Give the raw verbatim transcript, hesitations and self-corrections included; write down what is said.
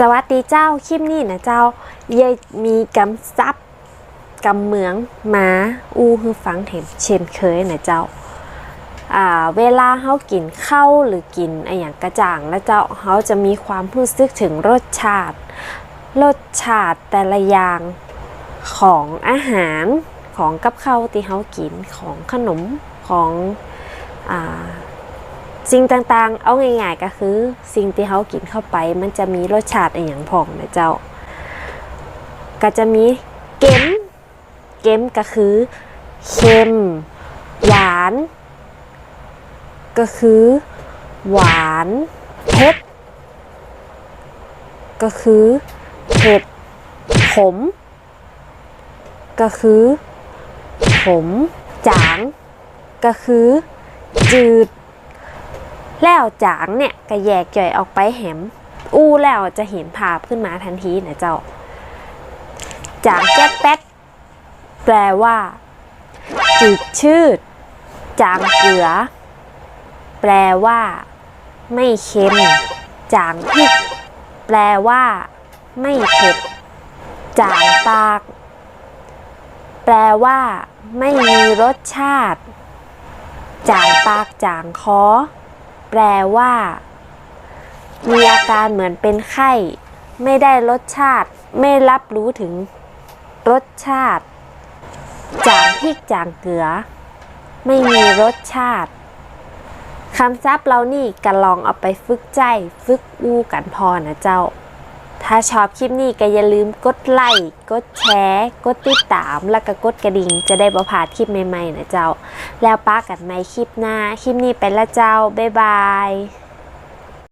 สวัสดีเจ้า คลิปนี้นะเจ้า เย้ยมีกำศัพท์กำเมืองมาอู้หื้อฟังแถมเช่นเคยนะเจ้า อ่า เวลาเฮากิ๋นข้าวหรือกิ๋นอะหยังกระจ่างนะเจ้า เฮาจะมีความฮู้สึกเถิงรสชาติ รสชาติแต่ละอย่างของอาหาร ของกับข้าวตี้เฮากิ๋น ของขนม ของ อ่า สิ่งต่างๆ เอาง่ายๆ ก็คือสิ่งตี้เฮากิ๋นเข้าไป มันจะมีรสชาติอะหยังพ่องนะเจ้า ก็จะมีเก็ม เก็มก็คือเค็ม หวาน ก็คือหวาน เผ็ด ก็คือเผ็ด ขม ก็คือขม จ๋าง ก็คือจืด แล้วจ๋างเนี่ยก็แยกย่อยออกไปแหม อู้แล้วจะหันภาพขึ้นมาตันทีนะเจ้า จ๋างแจ๊ดแป๊ด แปลว่า จืดชืด จ๋างเกลือ แปลว่า ไม่เค็ม จ๋างพริก แปลว่า ไม่เผ็ด จ๋างปาก แปลว่า ไม่มีรสชาติ จ๋างปากจ๋างคอ แปลว่า มีอาการเหมือนเป็นไข้ ไม่ได้รสชาติ ไม่รับรู้ถึงรสชาติ จ๋างพริกจ๋างเกลือ ไม่มีรสชาติ กำศัพท์เหล่านี้ก็ลองเอาไปฝึกใจ๊ ฝึกอู้กั๋นพ่องนะเจ้า ถ้าชอบคลิปนี้ก็อย่าลืมกดไลก์ กดแชร์ กดติดตาม แล้วก็กดกระดิ่ง จะได้บ่พลาดคลิปใหม่ๆ นะเจ้า แล้วปะกั๋นใหม่คลิปหน้า คลิปนี้ไปละเจ้า บ๊ายบาย